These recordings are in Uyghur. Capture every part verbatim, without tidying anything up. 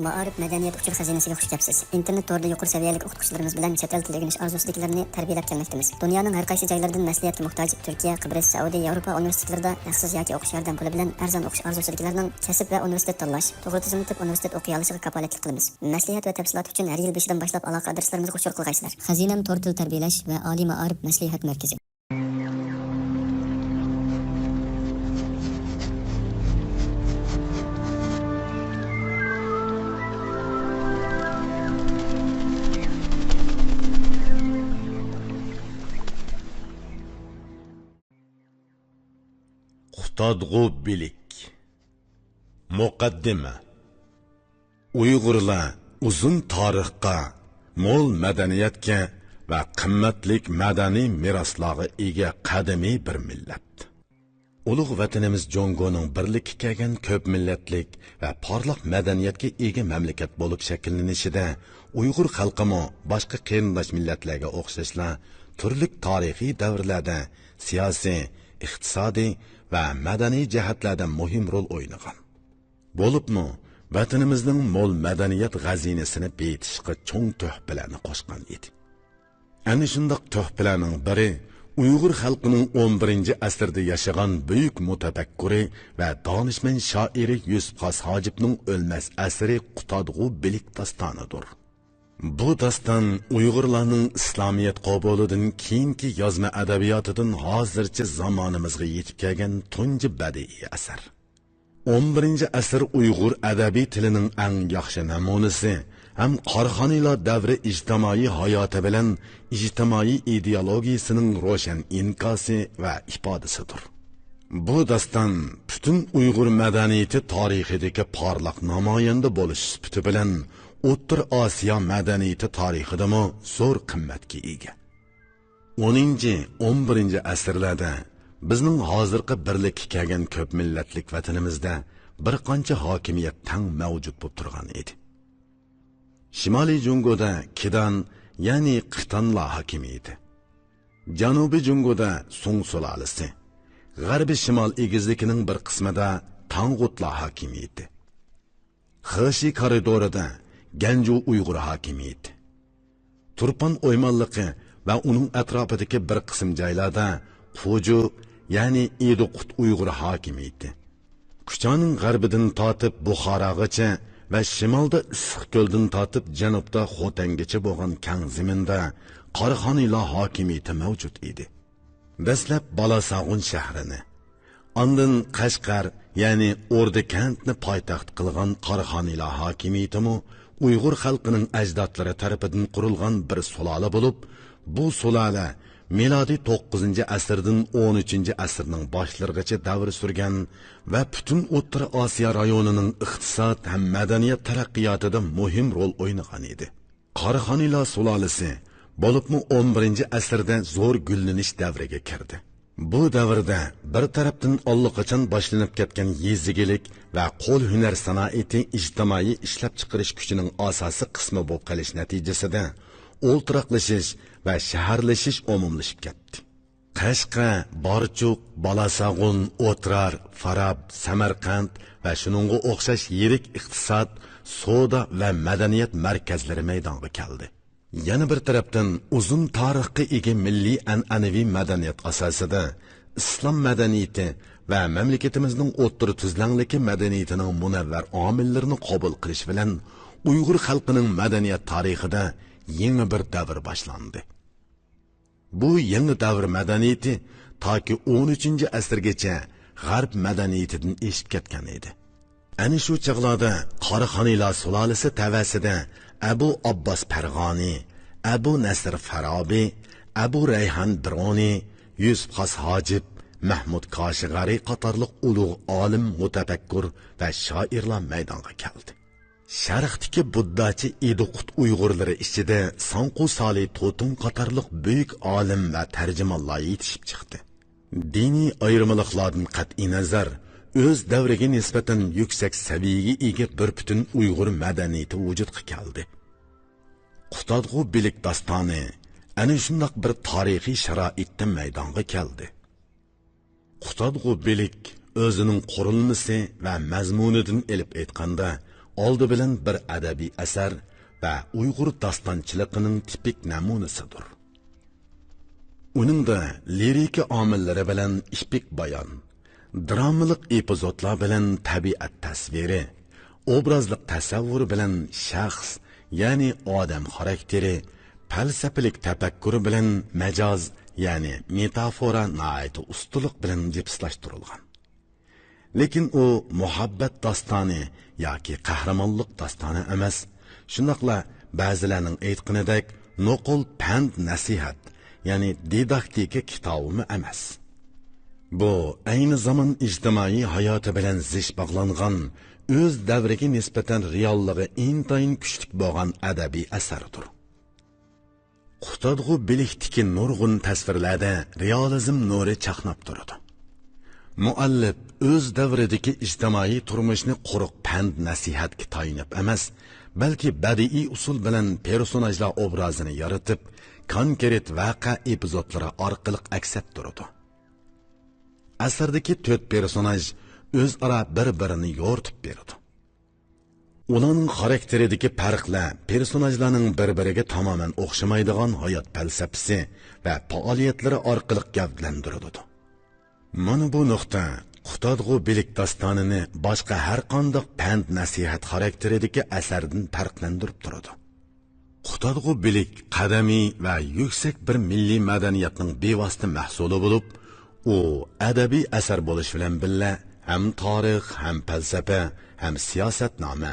مائارىپ مەدەنىيەت ئۇچۇر خەزىنىسىگە خۇش كەپسىز. ئىنتېرنېت تورىدا يۇقىرى سەۋىيەلىك ئوقۇتقۇچىلىرىمىز بىلەن چەت ئەل تىلى ئۆگىنىش ئارزۇسىدىكىلەرنى تەربىيەلەپ كەلمەكتىمىز. دۇنيانىڭ ھەر قايسى جايلىرىدىن مەسلىھەتكە موھتاج تۈركىيە، قىبرىس، سەئۇدى، ياۋروپا ئۇنىۋېرسىتېتلىرىدا ھەقسىز ياكى ئوقۇش ياردەم پۇلى بىلەن ئەرزان ئوقۇش ئارزۇسىدىكىلەرنىڭ كەسىپ ۋە ئۇنىۋېرسىتېت تاللاش، توغرا تىزىملىتىپ ئۇنىۋېرسىتېت ئوقۇيالىشىغا كاپالەتلىك قىلىمىز. مەسلىھەت ۋە تەپسىلات ئۈچۈن ھەر يىل بېشىدىن باشلاپ ئالاقە ئادرېسلىرىمىزغا ئۇچۇر قىلغايسىلەر. خەزىنەم تور تىل تەربىيەلەش ۋە ئالىي مائارىپ مەسلىھەت مەركىزى. قۇتادغۇ بىلىك. مۇقەددىمە. ئۇيغۇرلار ئۇزۇن تارىخقا، مول مەدەنىيەتكە ۋە قىممەتلىك مەدەنىي مىراسلارغا ئىگە قەدىمىي بىر مىللەت. ئۇلۇغ ۋەتىنىمىز جۇڭگونىڭ بىرلىككە كەلگەن كۆپ مىللەتلىك ۋە پارلاق مەدەنىيەتكە ئىگە مەملىكەت بولۇپ شەكىللىنىشىدە ئۇيغۇر خەلقىمۇ باشقا قېرىنداش مىللەتلەرگە ئوخشاشلا تۈرلۈك تارىخىي دەۋرلەردە سىياسىي، ئىقتىسادىي ۋە مەدەنىي جەھەتلەردە مۇھىم رول ئوينىغان. بولۇپمۇ ۋەتىنىمىزنىڭ مول مەدەنىيەت غەزىنىسىنى بېيىتىشقا چوڭ تۆھپىلەرنى قوشقان ئىدى. ئەنە شۇنداق تۆھپىلەرنىڭ بىرى ئۇيغۇر خەلقىنىڭ ئون بىرىنچى ئەسىردە ياشىغان بۈيۈك مۇتەپەككۇرى ۋە دانىشمەن شائىرى يۈسۈپ خاس ھاجىپنىڭ ئۆلمەس ئەسىرى قۇتادغۇ بىلىك داستانىدۇر. بۇ داستان ئۇيغۇرلارنىڭ ئىسلامىيەت قوبۇلىدىن كېيىنكى يازما ئەدەبىياتىدىن ھازىرچە زامانىمىزغا يېتىپ كەلگەن تۇنجى بەدىئىي ئەسەر. ئون بىرىنچى ئەسىر ئۇيغۇر ئەدەبىي تىلىنىڭ ئەڭ ياخشى نەمۇنىسى ھەم قاراخانىيلار دەۋرى ئىجتىمائىي ھاياتى بىلەن ئىجتىمائىي ئىدېئولوگىيىسىنىڭ روشەن ئىنكاسى ۋە ئىپادىسىدۇر. بۇ داستان پۈتۈن ئۇيغۇر مەدەنىيىتى تارىخىدىكى پارلاق نامايەندە بولۇش سۈپىتى بىلەن ئوتتۇرا ئاسىيا مەدەنىيىتى تارىخىدىمۇ زور قىممەتكە ئىگە. ئونىنچى، ئون بىرىنچى ئەسىرلەردە بىزنىڭ ھازىرقى بىرلىككە كەلگەن كۆپ مىللەتلىك ۋەتىنىمىزدە بىر قانچە ھاكىمىيەت تەڭ مەۋجۇت بولۇپ تۇرغان ئىدى. شىمالىي جۇڭگودا كىدان، يەنى قىتانلار ھاكىمىيىتى. جەنۇبىي جۇڭگودا سۇڭ سۇلالىسى، غەربىي شىمال ئېگىزلىكىنىڭ بىر قىسمىدا تاڭغۇتلار ھاكىمىيىتى. خېشى كارىدورىدا گەنجۇ ئۇيغۇر ھاكىمىيىتى. تۇرپان ئويمانلىقى ۋە ئۇنىڭ ئەتراپىدىكى بىر قىسىم جايلاردا خۇجۇ، يەنى ئىدىقۇت ئۇيغۇر ھاكىمىيىتى. كۇچانىڭ غەربىدىن تارتىپ بۇخاراغىچە ۋە شىمالدا ئىسسىقكۆلدىن تارتىپ جەنۇبتا خوتەنگىچە بولغان كەڭ زېمىندا قاراخانىيلار ھاكىمىيىتى مەۋجۇت ئىدى. دەسلەپ بالاساغۇن شەھىرىنى، ئاندىن قەشقەر، يەنى ئوردىكەنتنى پايتەخت قىلغان قاراخانىيلار ھاكىمىيىتىمۇ ئۇيغۇر خەلقىنىڭ ئەجدادلىرى تەرىپىدىن قۇرۇلغان بىر سۇلالە بولۇپ، بۇ سۇلالە مىلادىي توققۇزىنچى ئەسىردىن ئون ئۈچىنچى ئەسىرنىڭ باشلىرىغىچە دەۋر سۈرگەن ۋە پۈتۈن ئوتتۇرا ئاسىيا رايونىنىڭ ئىقتىساد ھەم مەدەنىيەت تەرەققىياتىدا مۇھىم رول ئوينىغان ئىدى. قاراخانىيلار سۇلالىسى، بولۇپمۇ ئون بىرىنچى ئەسىردە زور گۈللىنىش دەۋرىگە كىردى. بۇ دەۋردە بىر تەرەپتىن ئاللىقاچان باشلىنىپ كەتكەن يېزا ئىگىلىك ۋە قول ھۈنەر سانائىتى ئىجتىمائىي ئىشلەپچىقىرىش كۈچىنىڭ ئاساسىي قىسمى بولۇپ قېلىش نەتىجىسىدە ئولتۇراقلىشىش ۋە شەھەرلىشىش ئومۇملىشىپ كەتتى. قەشقەر، بارچۇق، بالاساغۇن، ئوترار، فاراب، سەمەرقەنت ۋە شۇنىڭغا ئوخشاش يىرىك ئىقتىساد، سودا ۋە مەدەنىيەت مەركەزلىرى مەيدانغا كەلدى. يەنە بىر تەرەپتىن، ئۇزۇن تارىخقا ئىگە مىللىي ئەنئەنىۋى مەدەنىيەت ئاساسىدا ئىسلام مەدەنىيىتى ۋە مەملىكىتىمىزنىڭ ئوتتۇرا تۈزلەڭلىكى مەدەنىيىتىنىڭ مۇنەۋۋەر ئامىللىرىنى قوبۇل قىلىش بىلەن ئۇيغۇر خەلقىنىڭ مەدەنىيەت تارىخىدا يېڭى بىر دەۋر باشلاندى. بۇ يېڭى دەۋر مەدەنىيىتى تاكى ئون ئۈچىنچى ئەسىرگىچە غەرب مەدەنىيىتىدىن ئېشىپ كەتكەن ئىدى. ئەنە شۇ چاغلاردا قاراخانىيلار سۇلالىسى تەۋەسىدە ئەبۇ ئابباس پەرغانى، ئەبۇ نەسىر فارابى، ئەبۇ رەيھان بىرۇنى، يۈسۈپ خاس ھاجىپ، مەھمۇد كاشىغەرى قاتارلىق ئۇلۇغ ئالىم، مۇتەپەككۇر ۋە شائىرلار مەيدانغا كەلدى. شەرقتىكى بۇدداچى ئىدىقۇت ئۇيغۇرلىرى ئىچىدە ساڭقۇ سالى توتۇڭ قاتارلىق بۈيۈك ئالىم ۋە تەرجىمانلار يېتىشىپ چىقتى. دىنىي ئايرىمىلىقلاردىن قەتئىينەزەر، ئۆز دەۋرىگە نىسبەتەن يۈكسەك سەۋىيەگە ئىگە بىر پۈتۈن ئۇيغۇر مەدەنىيىتى ۋۇجۇدقا كەلدى. قۇتادغۇ بىلىك داستانى ئەنە شۇنداق بىر تارىخىي شارائىتتا مەيدانغا كەلدى. قۇتادغۇ بىلىك ئۆزىنىڭ قۇرۇلمىسى ۋە مەزمۇنىدىن ئېلىپ ئېيتقاندا، ئالدى بىلەن بىر ئەدەبىي ئەسەر ۋە ئۇيغۇر داستانچىلىقىنىڭ تىپىك نەمۇنىسىدۇر. ئۇنىڭدا لىرىكا ئامىللىرى بىلەن ئېپىك بايان، درامىلىق ئېپىزودلار بىلەن تەبىئەت تەسۋىرى، ئوبرازلىق تەسەۋۋۇر بىلەن شەخس، يەنى ئادەم خاراكتېرى، پەلسەپىلىك تەپەككۇر بىلەن مەجاز، يەنى مېتافورا ناھايىتى ئۇستىلىق بىلەن جىپسلاشتۇرۇلغان. لېكىن ئۇ مۇھەببەت داستانى ياكى قەھرىمانلىق داستانى ئەمەس، شۇنداقلا بەزىلەرنىڭ ئېيتقىنىدەك نوقۇل پەند نەسىھەت، يەنى دىداكتىكا كىتابىمۇ ئەمەس. بۇ ئەينى زامان ئىجتىمائىي ھاياتى بىلەن زىچ باغلانغان، ئۆز دەۋرىگە نىسبەتەن رېئاللىقى ئىنتايىن كۈچلۈك بولغان ئەدەبىي ئەسەردۇر. قۇتادغۇ بىلىكتىكى نۇرغۇن تەسۋىرلەردە رېئالىزم نۇرى چاقناپ تۇرىدۇ. مۇئەللىپ ئۆز دەۋرىدىكى ئىجتىمائىي تۇرمۇشنى قۇرۇق پەند نەسىھەتكە تايىنىپ ئەمەس، بەلكى بەدىئىي ئۇسۇل بىلەن پېرسوناژلار ئوبرازىنى يارىتىپ، كونكرېت ۋەقە ئېپىزودلىرى ئارقىلىق ئەكس ئەتتۈرىدۇ. ئەسەردىكى تۆت پېرسوناژ ئۆزئارا بىر-بىرىنى يورۇتۇپ بېرىدۇ. ئۇلارنىڭ خاراكتېرىدىكى پەرقلەر پېرسوناژلارنىڭ بىر-بىرىگە تامامەن ئوخشىمايدىغان ھايات پەلسەپىسى ۋە پائالىيەتلىرى ئارقىلىق گەۋدىلەندۈرۈلىدۇ. مانا بۇ نۇقتا قۇتادغۇ بىلىك داستانىنى باشقا ھەرقانداق پەند-نەسىھەت خاراكتېرىدىكى ئەسەردىن پەرقلەندۈرۈپ تۇرىدۇ. قۇتادغۇ بىلىك قەدىمىي ۋە يۈكسەك بىر مىللىي مەدەنىيەتنىڭ بىۋاسىتە مەھسۇلى بولۇپ، ئۇ ئەدەبىي ئەسەر بولۇش بىلەن بىللە، ھەم تارىخ، ھەم پەلسەپە، ھەم سىياسەتنامە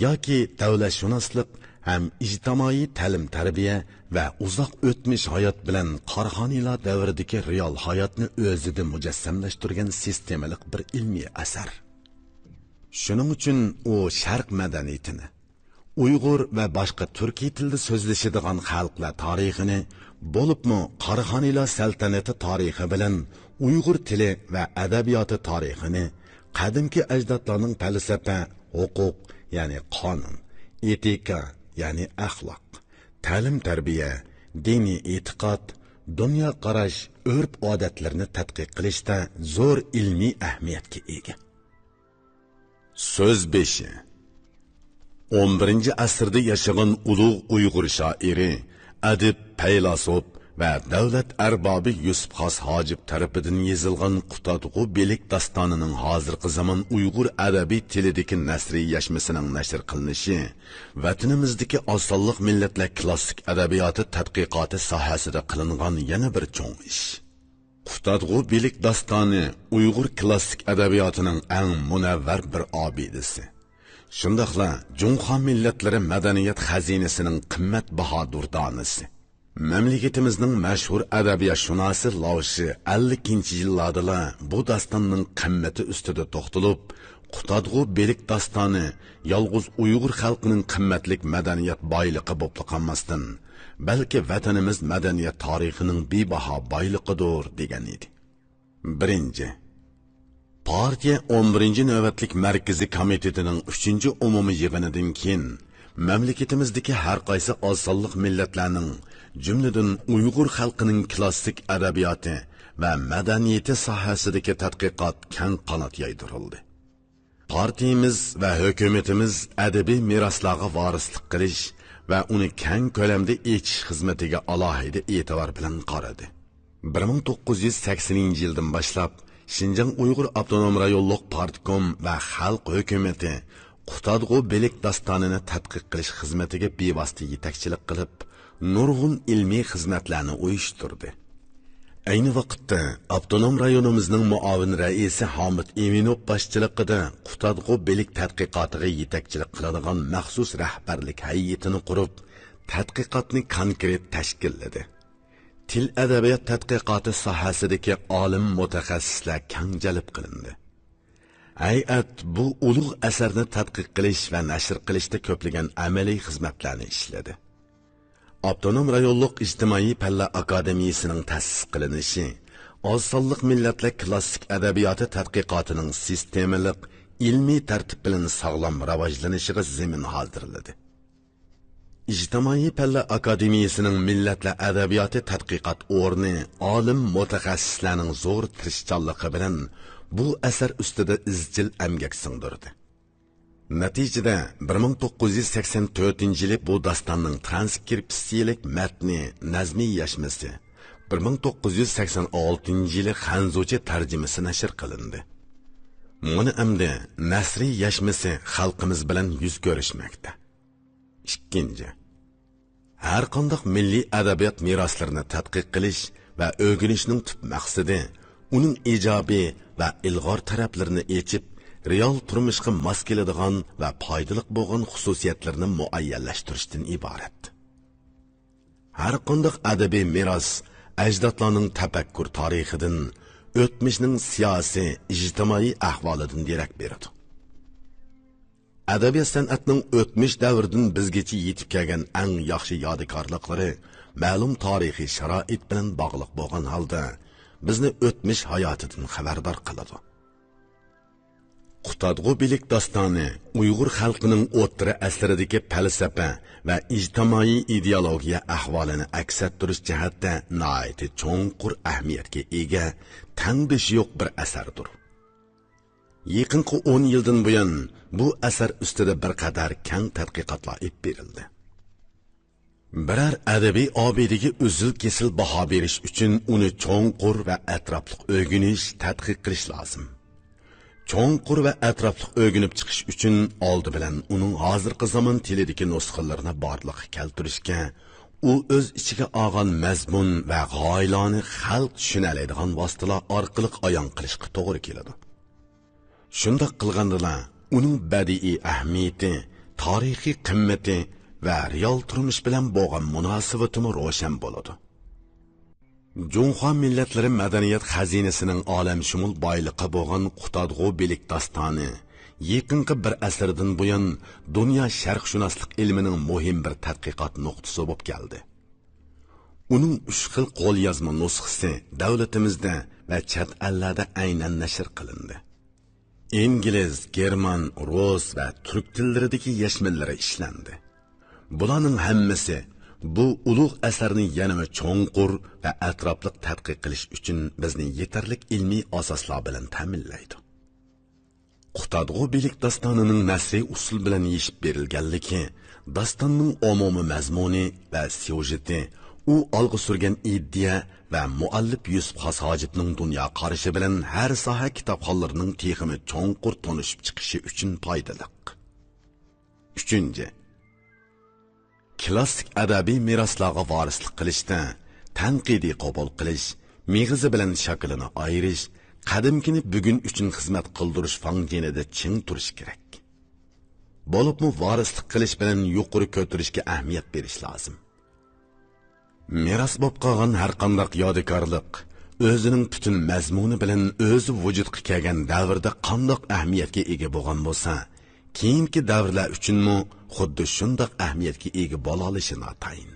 ياكى دۆلەتشۇناسلىق، ھەم ئىجتىمائىي تەلىم-تەربىيە ۋە ئۇزاق ئۆتمۈش ھايات بىلەن قاراخانىيلار دەۋرىدىكى رېئال ھاياتنى ئۆزىدە مۇجەسسەملەشتۈرگەن سىستېمىلىق بىر ئىلمىي ئەسەر. شۇنىڭ ئۈچۈن ئۇ شەرق مەدەنىيىتىنى، ئۇيغۇر ۋە باشقا تۈركىي تىلدا سۆزلىشىدىغان خەلقلەر تارىخىنى، بولۇپمۇ قاراخانىيلار سەلتەنىتى تارىخى بىلەن ئۇيغۇر تىلى ۋە ئەدەبىياتى تارىخىنى، قەدىمكى ئەجدادلارنىڭ پەلسەپە، ھوقۇق، يەنى قانۇن، ئېتىكا، يەنى ئەخلاق، تەلىم-تەربىيە، دىنىي ئېتىقاد، دۇنيا قاراش، ئۆرپ-ئادەتلىرىنى تەتقىق قىلىشتا زور ئىلمىي ئەھمىيەتكە ئىگە. سۆز بېشى. ئون بىرىنچى ئەسىردە ياشىغان ئۇلۇغ ئۇيغۇر شائىرى، ئەدىب، پەيلاسوپ ۋە دۆلەت ئەربابى يۈسۈپ خاس ھاجىپ تەرىپىدىن يېزىلغان قۇتادغۇ بىلىك داستانىنىڭ ھازىرقى زامان ئۇيغۇر ئەدەبىي تىلىدىكى نەسرىيلەشمىسىنىڭ نەشر قىلىنىشى ۋەتىنىمىزدىكى ئاز سانلىق مىللەتلەر كلاسسىك ئەدەبىياتى تەتقىقاتى ساھەسىدە قىلىنغان يەنە بىر چوڭ ئىش. قۇتادغۇ بىلىك داستانى ئۇيغۇر كلاسسىك ئەدەبىياتىنىڭ ئەڭ مۇنەۋۋەر بىر ئابىدىسى. شۇنداقلا جۇڭخۇا مىللەتلىرى مەدەنىيەت خەزىنىسىنىڭ قىممەت باھا دۇردانىسى. مەملىكىتىمىزنىڭ مەشھۇر ئەدەبىياتشۇناسى لاۋ شى ئەللىكىنچى يىللاردىلا بۇ داستاننىڭ قىممىتى ئۈستىدە توختىلىپ، قۇتادغۇ بىلىك داستانى يالغۇز ئۇيغۇر خەلقىنىڭ قىممەتلىك مەدەنىيەت بايلىقى بولۇپلا قالماستىن، بەلكى ۋەتىنىمىز مەدەنىيەت تارىخىنىڭ بىباھا بايلىقىدۇر، دېگەن ئىدى. بىرىنچى، پارتىيە ئون بىرىنچى نۆۋەتلىك مەركىزىي كومىتېتىنىڭ ئۈچىنچى ئومۇمىي يىغىنىدىن كېيىن، مەملىكىتىمىزدىكى ھەر قايسى ئاز سانلىق مىللەتلەرنىڭ، جۈملىدىن ئۇيغۇر خەلقىنىڭ كلاسسىك ئەدەبىياتى ۋە مەدەنىيىتى ساھەسىدىكى تەتقىقات كەڭ قانات يايدۇرۇلدى. پارتىيىمىز ۋە ھۆكۈمىتىمىز ئەدەبىي مىراسلارغا ۋارىسلىق قىلىش ۋە ئۇنى كەڭ كۆلەمدە ئېچىش خىزمىتىگە ئالاھىدە ئېتىبار بىلەن قارىدى. بىر مىڭ توققۇز يۈز سەكسىنىنچى يىلدىن باشلاپ، شىنجاڭ ئۇيغۇر ئاپتونوم رايونلۇق پارتكوم ۋە خەلق ھۆكۈمىتى قۇتادغۇ بىلىك داستانىنى تەتقىق قىلىش خىزمىتىگە بىۋاسىتە يېتەكچىلىك قىلىپ، نۇرغۇن ئىلمىي خىزمەتلەرنى ئۇيۇشتۇردى. ئەينى ۋاقىتتا ئاپتونوم رايونىمىزنىڭ مۇئاۋىن رەئىسى ھامىت ئىمىنوف باشچىلىقىدا قۇتادغۇ بىلىك تەتقىقاتىغا يېتەكچىلىك قىلىدىغان مەخسۇس رەھبەرلىك ھەيئىتىنى قۇرۇپ، تەتقىقاتنى كونكرېت تەشكىللىدى. تىل ئەدەبىيات تەتقىقاتى ساھەسىدىكى ئالىم مۇتەخەسسىسلەر كەڭ جەلپ قىلىندى. ھەيئەت بۇ ئۇلۇغ ئەسەرنى تەتقىق قىلىش ۋە نەشر قىلىشتا كۆپلىگەن ئەمەلىي خىزمەتلەرنى ئىشلىدى. ئاپتونوم رايونلۇق ئىجتىمائىي پەنلەر ئاكادېمىيىسىنىڭ تەسىس قىلىنىشى ئاز سانلىق مىللەتلەر كلاسسىك ئەدەبىياتى تەتقىقاتىنىڭ سىستېمىلىق، ئىلمىي تەرتىپ بىلەن ساغلام راۋاجلىنىشىغا زېمىن ھازىرلىدى. ئىجتىمائىي پەنلەر ئاكادېمىيىسىنىڭ مىللەتلەر ئەدەبىياتى تەتقىقات ئورنى ئالىم مۇتەخەسسىسلەرنىڭ زور تىرىشچانلىقى بىلەن بۇ ئەسەر ئۈستىدە ئىزچىل ئەمگەك سىڭدۈردى. نەتىجىدە، بىر مىڭ توققۇز يۈز سەكسەن تۆتىنچى يىلى بۇ داستاننىڭ ترانسكرىپسىيەلىك مەتنى نەزمىي يەشمىسى، بىر مىڭ توققۇز يۈز سەكسەن ئالتىنچى يىلى خەنزۇچە تەرجىمىسى نەشر قىلىندى. مانا ئەمدى نەسرىي يەشمىسى خەلقىمىز بىلەن يۈز كۆرۈشمەكتە. ئىككىنچى، ھەرقانداق مىللىي ئەدەبىيات مىراسلىرىنى تەتقىق قىلىش ۋە ئۆگىنىشنىڭ تۈپ مەقسىتى ئۇنىڭ ئىجابىي ۋە ئىلغار تەرەپلىرىنى ئېچىپ، رېئال تۇرمۇشقا ماس كېلىدىغان ۋە پايدىلىق بولغان خۇسۇسىيەتلىرىنى مۇئەييەنلەشتۈرۈشتىن ئىبارەت. ھەرقانداق ئەدەبىي مىراس ئەجدادلارنىڭ تەپەككۇر تارىخىدىن، ئۆتمۈشنىڭ سىياسىي، ئىجتىمائىي ئەھۋالىدىن دېرەك بېرىدۇ. ئەدەبىيات سەنئەتنىڭ ئۆتمۈش دەۋرىدىن بىزگىچە يېتىپ كەلگەن ئەڭ ياخشى يادىكارلىقلىرى مەلۇم تارىخىي شارائىت بىلەن باغلىق بولغان ھالدا، بىزنى ئۆتمۈش ھاياتىدىن خەۋەردار قىلىدۇ. قۇتادغۇ بىلىك داستانى ئۇيغۇر خەلقىنىڭ ئوتتۇرا ئەسىردىكى پەلسەپە ۋە ئىجتىمائىي ئىدېئولوگىيە ئەھۋالىنى ئەكس ئەتتۈرۈش جەھەتتە ناھايىتى چوڭقۇر ئەھمىيەتكە ئىگە، تەڭدىشى يوق بىر ئەسەردۇر. يېقىنقى ئون يىلدىن بۇيان، بۇ ئەسەر ئۈستىدە بىر قەدەر كەڭ تەتقىقاتلار ئېلىپ بېرىلدى. بىرەر ئەدەبىي ئابىدىگە ئۈزۈل-كېسىل باھا بېرىش ئۈچۈن، ئۇنى چوڭقۇر ۋە ئەتراپلىق ئۆگىنىش، تەتقىق قىلىش لازىم. چوڭقۇر ۋە ئەتراپلىق ئۆگىنىپ چىقىش ئۈچۈن، ئالدى بىلەن ئۇنىڭ ھازىرقى زامان تىلىدىكى نۇسخىلىرىنى بارلىققا كەلتۈرۈشكە، ئۇ ئۆز ئىچىگە ئالغان مەزمۇن ۋە غايىلارنى خەلق چۈشىنەلەيدىغان ۋاسىتىلەر ئارقىلىق ئايان قىلىشقا توغرا كېلىدۇ. شۇنداق قىلغاندىلا، ئۇنىڭ بەدىئىي ئەھمىيىتى، تارىخىي قىممىتى ۋە رېئال تۇرمۇش بىلەن بولغان مۇناسىۋىتىمۇ روشەن بولىدۇ. جۇڭخۇا مىللەتلىرى مەدەنىيەت خەزىنىسىنىڭ ئالەمشۇمۇل بايلىقى بولغان قۇتادغۇ بىلىك داستانى يېقىنقى بىر ئەسىردىن بۇيان، دۇنيا شەرقشۇناسلىق ئىلمىنىڭ مۇھىم بىر تەتقىقات نۇقتىسى بولۇپ كەلدى. ئۇنىڭ ئۈچ خىل قوليازما نۇسخىسى دۆلىتىمىزدە ۋە چەت ئەللەردە ئەينەن نەشر قىلىندى. ئىنگلىز، گېرمان، رۇس ۋە تۈرك تىللىرىدىكى يەشمىلىرى ئىشلەندى. بۇلارنىڭ ھەممىسى بۇ ئۇلۇغ ئەسەرنى يەنىمۇ چوڭقۇر ۋە ئەتراپلىق تەتقىق قىلىش ئۈچۈن بىزنى يېتەرلىك ئىلمىي ئاساسلار بىلەن تەمىنلەيدۇ. قۇتادغۇ بىلىك داستانىنىڭ نەسرىي ئۇسۇل بىلەن يېشىپ بېرىلگەنلىكى، داستاننىڭ ئومۇمىي مەزمۇنى ۋە سيۇژېتى، ئۇ ئالغا سۈرگەن ئىدىيە ۋە مۇئەللىپ يۈسۈپ خاس ھاجىپنىڭ دۇنيا قارىشى بىلەن ھەر ساھە كىتابخانلىرىنىڭ تېخىمۇ چوڭقۇر تونۇشۇپ چىقىشى ئۈچۈن پايدىلىق. ئۈچىنچى، كىلاسسىك ئەدەبىي مىراسلارغا ۋارىسلىق قىلىشتا تەنقىدىي قوبۇل قىلىش، مېغىزى بىلەن شاكىلىنى ئايرىش، قەدىمكىنى بۈگۈن ئۈچۈن خىزمەت قىلدۇرۇش فاڭجېنىدە چىڭ تۇرۇش كېرەك. بولۇپمۇ ۋارىسلىق قىلىش بىلەن يۇقىرى كۆتۈرۈشكە ئەھمىيەت بېرىش لازىم. مىراس بولۇپ قالغان ھەرقانداق يادىكارلىق ئۆزىنىڭ پۈتۈن مەزمۇنى بىلەن ئۆزى ۋۇجۇدقا كەلگەن دەۋردە قانداق ئەھمىيەتكە ئىگە بولغان بولسا، كېيىنكى دەۋرلەر ئۈچۈنمۇ خۇددى شۇنداق ئەھمىيەتكە ئىگە بولالىشى ناتايىن.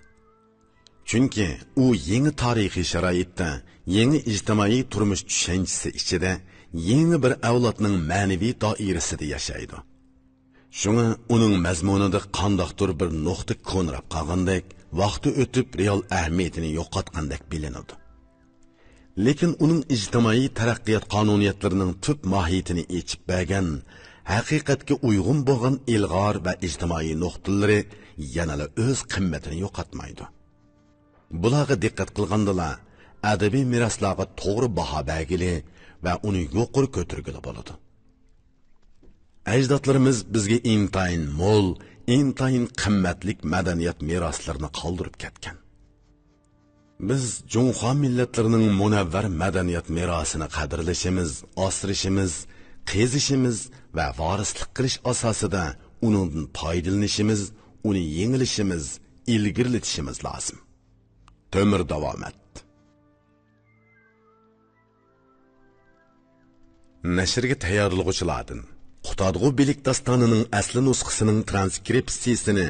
چۈنكى ئۇ يېڭى تارىخىي شارائىتتا، يېڭى ئىجتىمائىي تۇرمۇش چۈشەنچىسى ئىچىدە، يېڭى بىر ئەۋلادنىڭ مەنىۋى دائىرىسىدە ياشايدۇ. شۇڭا ئۇنىڭ مەزمۇنىدا قانداقتۇر بىر نۇقتا كونىراپ قالغاندەك، ۋاقتى ئۆتۈپ رېئال ئەھمىيىتىنى يوقاتقاندەك بىلىنىدۇ. لېكىن ئۇنىڭ ئىجتىمائىي تەرەققىيات قانۇنىيەتلىرىنىڭ تۈپ ماھىيىتىنى ئېچىپ بەرگەن، ھەقىقەتكە ئۇيغۇن بولغان ئىلغار ۋە ئىجتىمائىي نۇقتىلىرى يەنىلا ئۆز قىممىتىنى يوقاتمايدۇ. بۇلارغا دىققەت قىلغاندىلا، ئەدەبىي مىراسلارغا توغرا باھا بەرگىلى ۋە ئۇنى يۇقىرى كۆتۈرگىلى بولىدۇ. ئەجدادلىرىمىز بىزگە ئىنتايىن مول، ئىنتايىن قىممەتلىك مەدەنىيەت مىراسلىرىنى قالدۇرۇپ كەتكەن. بىز جۇڭخۇا مىللەتلىرىنىڭ مۇنەۋۋەر مەدەنىيەت مىراسىنى قەدىرلىشىمىز، ئاسرىشىمىز، قېزىشىمىز ۋە ۋارىسلىق قىلىش ئاساسىدا ئۇنىڭدىن پايدىلىنىشىمىز، ئۇنى يېڭىلىشىمىز، ئىلگىرىلىتىشىمىز لازىم. تۆمۈر داۋامەت. نەشرگە تەييارلىغۇچىلاردىن، قۇتادغۇ بىلىك داستانىنىڭ ئەسلى نۇسخىسىنىڭ ترانسكرىپسىيىسىنى،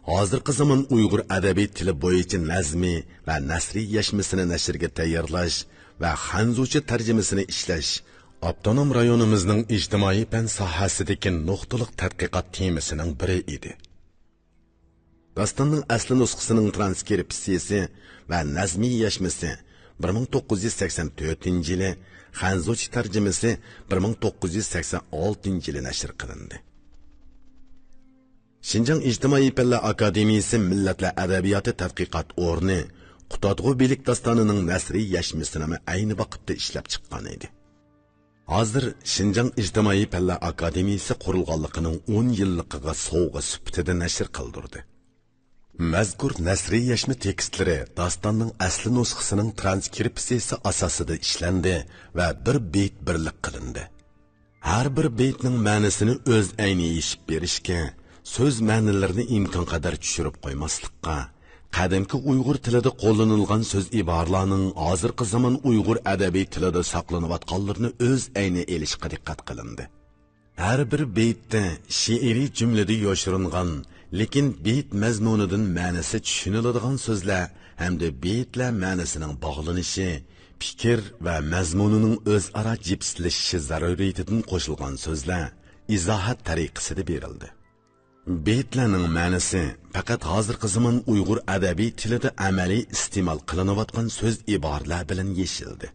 ھازىرقى زامان ئۇيغۇر ئەدەبىي تىلى بويىچە نەزمى ۋە نەسرىي يەشمىسىنى نەشرگە تەييارلاش ۋە خەنزۇچە تەرجىمىسىنى ئىشلەش ئاپتونوم رايونىمىزنىڭ ئىجتىمائىي پەن ساھەسىدىكى نۇقتىلىق تەتقىقات تېمىسىنىڭ بىرى ئىدى. داستاننىڭ ئەسلى نۇسخىسىنىڭ ترانسكرىپسىيىسى ۋە نەزمىي يەشمىسى بىر مىڭ توققۇز يۈز سەكسەن تۆتىنچى يىلى، خەنزۇچە تەرجىمىسى بىر مىڭ توققۇز يۈز سەكسەن ئالتىنچى يىلى نەشر قىلىندى. شىنجاڭ ئىجتىمائىي پەنلەر ئاكادېمىيىسى مىللەتلەر ئەدەبىياتى تەتقىقات ئورنى قۇتادغۇ بېلىك داستانىنىڭ نەسرىي يەشمىسىنىمۇ ئەينى ۋاقىتتا ئىشلەپ چىققان ئىدى. ھازىر شىنجاڭ ئىجتىمائىي پەنلەر ئاكادېمىيىسى قۇرۇلغانلىقىنىڭ ئون يىللىقىغا سوۋغا سۈپىتىدە نەشر قىلدۇردى. مەزكۇر نەسرىي يەشمە تېكىستلىرى داستاننىڭ ئەسلى نۇسخىسىنىڭ ترانسكرىپسىيىسى ئاساسىدا ئىشلەندى ۋە بىر بېيىت بىرلىك قىلىندى. ھەر بىر بېيىتنىڭ مەنىسىنى ئۆز ئەينى ئېشىپ بېرىشكە، سۆز مەنىلىرىنى ئىمكانقەدەر چۈشۈرۈپ قويماسلىققا، قەدىمكى ئۇيغۇر تىلىدا قوللىنىلغان سۆز ئىبارىلەرنىڭ ھازىرقى زامان ئۇيغۇر ئەدەبىي تىلىدا ساقلىنىۋاتقانلىرىنى ئۆز ئەينى ئېلىشقا دىققەت قىلىندى. ھەر بىر بېيىتتە شېئىرىي جۈملىدە يوشۇرۇنغان، لېكىن بېيىت مەزمۇنىدىن مەنىسى چۈشىنىلىدىغان سۆزلەر ھەمدە بېيىتلەر مەنىسىنىڭ باغلىنىشى، پىكىر ۋە مەزمۇنىنىڭ ئۆزئارا جىپسلىشىشى زەرۇرىيىتىدىن قوشۇلغان سۆزلەر ئىزاھات تەرىقىسىدە بېرىلدى. بېيىتلەرنىڭ مەنىسى پەقەت ھازىرقى زامان ئۇيغۇر ئەدەبىي تىلىدا ئەمەلىي ئىستېمال قىلىنىۋاتقان سۆز ئىبارىلەر بىلەن يېشىلدى.